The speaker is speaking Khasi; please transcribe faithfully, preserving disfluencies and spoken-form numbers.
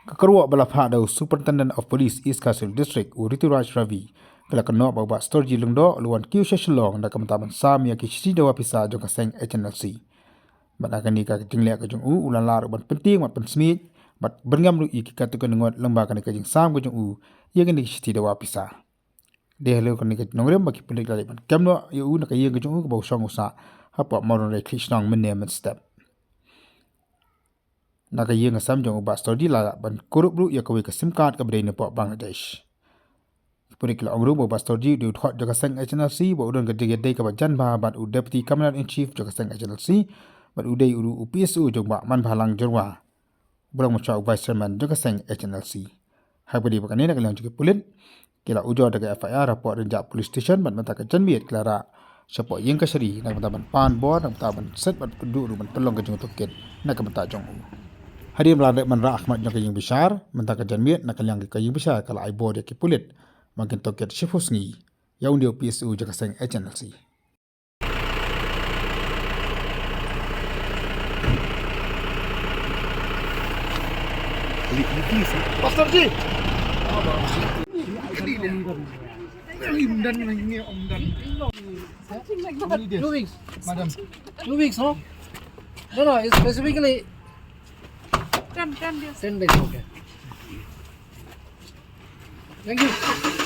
Ka kyrwoh ba la phah da u Superintendent of Police East Khasi Hills District, u Rituraj Ravi, ka la kynnoh ba u Bah Storjee Lyngdoh u la wan kiew sha Shillong na ka bynta ban sam ïa ki shithi dawa pisa jong ka seng H N L C. Bad ha kane ka jingleh ka jong u, u la lah ruh ban pyntieng bad pynsmiej bad byrngem ruh ïa ki katto katne ngut lyngba kane ka jingsam ka jong u ïa kine ki shithi dawa pisa. Dei halor kane ka nongrim ba ki pulit ki la leit ban kem noh ïa u na ka ïing ka jong u kaba u shong u sah hapoh Mawryngkneng, Khliehshnong mynne mynstep. Na ka ïing ka sem jong u Bah Storjee la ban kurup ruh ïa kawei ka sim card kaba dei napoh Bangladesh. Ki pulit ki la ong ruh ba u Bah Storjee u dei u dkhot jong ka seng H N L C, ba u don ka jingïadei kaba jan bha bad u Deputy Commander in Chief jong ka seng H N L C, bad u dei ruh u P S O jong u Bah Manbhalang Jyrwa, uba long mynshwa u Vice Chairman jong ka seng H N L C. Ha kaba ïadei bad kane, na ka liang jong ki pulit, ki la ujor da ka F I R hapoh Rynjah Police Station bad mynta ka janmiet ki la rah shapoh ïing kashari na ka bynta ban pan bor, na ka bynta ban set bad kynduh ruh ban pynlong ka jingtohkit na ka bynta jong u. Hadien ba la dep ban rah ha khmat jong ka ïing bishar, mynta ka janmiet na ka liang ka ïing bishar ka la ai bor ïa ki pulit ba kin tohkit shiphew sngi ïa une u P S O jong ka seng H N L C. Pastor Ji. Two weeks. Madam. Two weeks, no? No, no, it's specifically ten, ten days. Ten days, okay. Thank you.